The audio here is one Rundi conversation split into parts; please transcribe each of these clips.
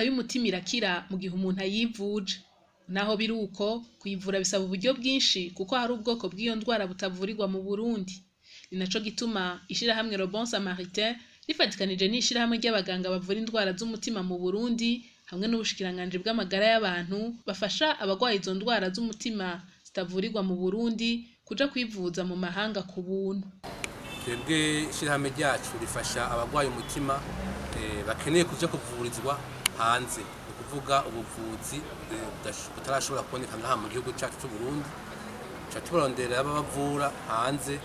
Indwara y'umutima irakira mu gihe umuntu ayivuje. Naho biri uko, kuyivura bisaba uburyo bwinshi kuko hari ubwoko bw'iyo ndwara butavurirwa mu Burundi. Ni naco gituma ishirahamwe Le Bon Samaritain rifatikanije n'ishirahamwe ry'abaganga bavura indwara z'umutima mu Burundi hamwe n'ubushikiranganji bw'amagara y'abantu bafasha abagwaye izo ndwara z'umutima zitavurirwa mu Burundi kuja kwivuza mu mahanga ku buntu. Twebwe ishyirahamwe ryacu rifasha abarwaye umutima bakeneye kuja kuvurizwa hanze, ni ukuvuga ubuvuzi butarashobora kuboneka ngaha mu gihugu cyacu cy'u Burundi. Tuca tubarondera ababavura hanze,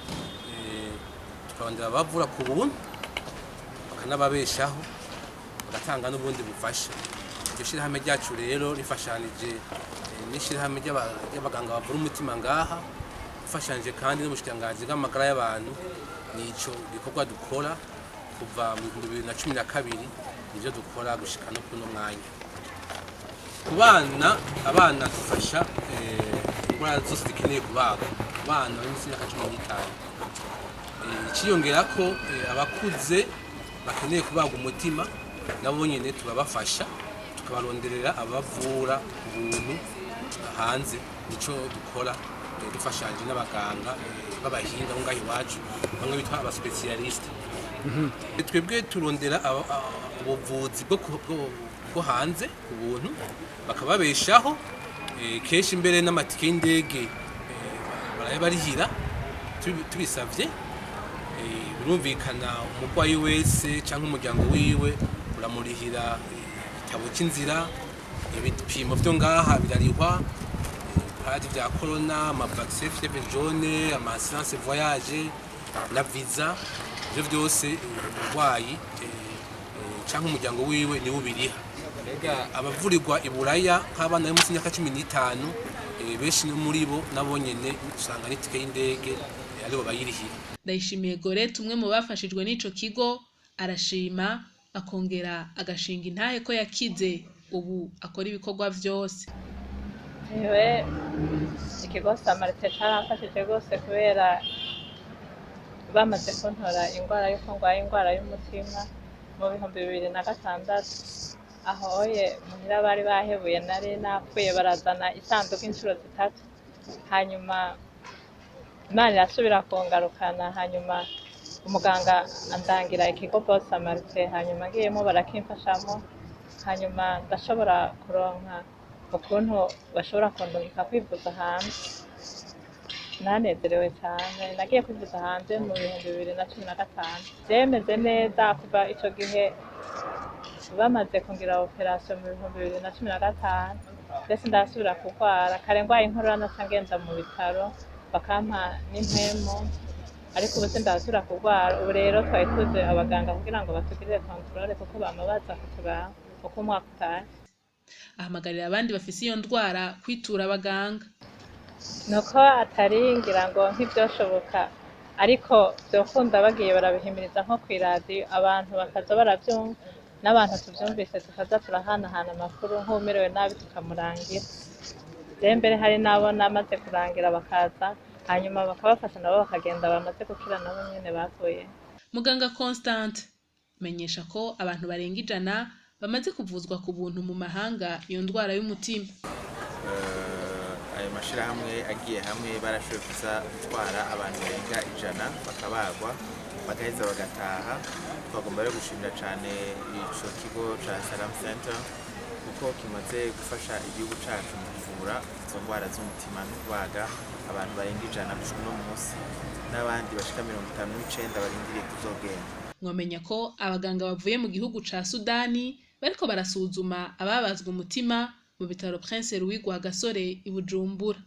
tukarondera ababavura ku buntu, bakanababeshaho, bagatanga n'ubundi bufasha. Iryo shyirahamwe ryacu rero rifashanije n'ishyirahamwe ry'abaganga bavura umutima ngaha, rifashanije kandi n'ubushikiranganji bw'amagara y'abantu. Nico gikorwa dukora kuva mu 2012, nivyo dukora gushika no kuno mwanya. Ku bana, abana dufasha indwara zose zikeneye kubagwa ku bana bari munsi y'imyaka 15. Iciyongera ko abakuze bakeneye kubagwa umutima nabo nyene turabafasha, tukabaronderera abavura ubuntu hanze. Nico dukora dufashanje n'abaganga b'abahinga bo ngaha iwacu, bamwe bitwa aba spécialistes. Twebwe turondera ubuvuzi bwo hanze ku buntu, bakababeshaho, kenshi mbere n'amatike y'indege barayabarihira tubisavye. Birumvikana, umurwayi wese cyangwa umuryango wiwe uramurihira igitabo cy'inzira, ibipimo byo ngaha birarihwa, paji bya corona, ama vaccin fièvre jaune, ama assurance voyage na visa, ivyo byose umurwayi cyangwa umuryango wiwe niwe ubiriha. Abavurirwa i Buraya nk'abana bari munsi y'imyaka 15, benshi muri bo nabo nyene usanga n'itike y'indege aribo bayirihira. Ndayishimiye Gorette, umwe mu bafashijwe n'ico kigo, arashima akongera agashinga intahe ko yakize, ubu akora ibikorwa vyose. Jewe ikigo Samaritain caramfashije rwose, kubera bamaze kuntora ingwara yuko ngwaye ingwara y'umutima mu 2006. Ahoye muhira bari bahebuye, nari napfuye, barazana isanduku inshuro zitatu, hanyuma Imana irasubira kungarukana. Hanyuma umuganga andangira ikigo Bon Samaritain, hanyuma ngiyemo barakimfashamo, hanyuma ndashobora kuronka ukuntu bashobora kundungika kwivuza hanze. Nanezerewe cyane. Nagiye kwivuza hanze mu 2015, byemeze neza. Kuva ico gihe bamaze kungira opération mu 2015, mbese ndasubira kurwara. Kare ngwaye inkorora naca ngenda mu bitaro bakampa n'impemu, ariko ubu sindasubira kurwara. Ubu rero twari tuzi abaganga kugira ngo batugirire contrôle, kuko bama baza kuturaba uko umwaka utashe. Ahamagarira abandi bafise iyo ndwara kwitura abaganga. Nuko atari ngira ngo ntivyoshoboka, ariko vyokunda bagiye barabihimiriza nko kw'iradiyo, abantu bakaza baravyumva, n'abantu tuvyumvise tukaza turahanahana amakuru, nk'uwumerewe nabi tukamurangira. Rero mbere hari n'abo namaze kurangira bakaza, hanyuma bakabafasha, nabo bakagenda bamaze gukira, nabo nyene bavuye. Muganga Constant menyesha ko abantu barenga 100 bamaze kuvuzwa ku buntu mu mahanga iyo ndwara y'umutima. Ayo mashirahamwe agiye hamwe barashoboye kuza gutwara abantu barenga 100, bakabagwa, bagaheza bagataha. Twagomba rero gushimira cyane ico kigo ca Salam Center, kuko kimaze gufasha igihugu cacu mu kuvura izo ndwara z'umutima no kubaga abantu barenga 100 gushika uno munsi, n'abandi bashika 59 barindiriye kuzogenda. Mwamenya ko abaganga bavuye mu gihugu ca Sudani bariko barasuzuma ababazwe umutima mu bitaro Prince Louis Rwagasore i Bujumbura.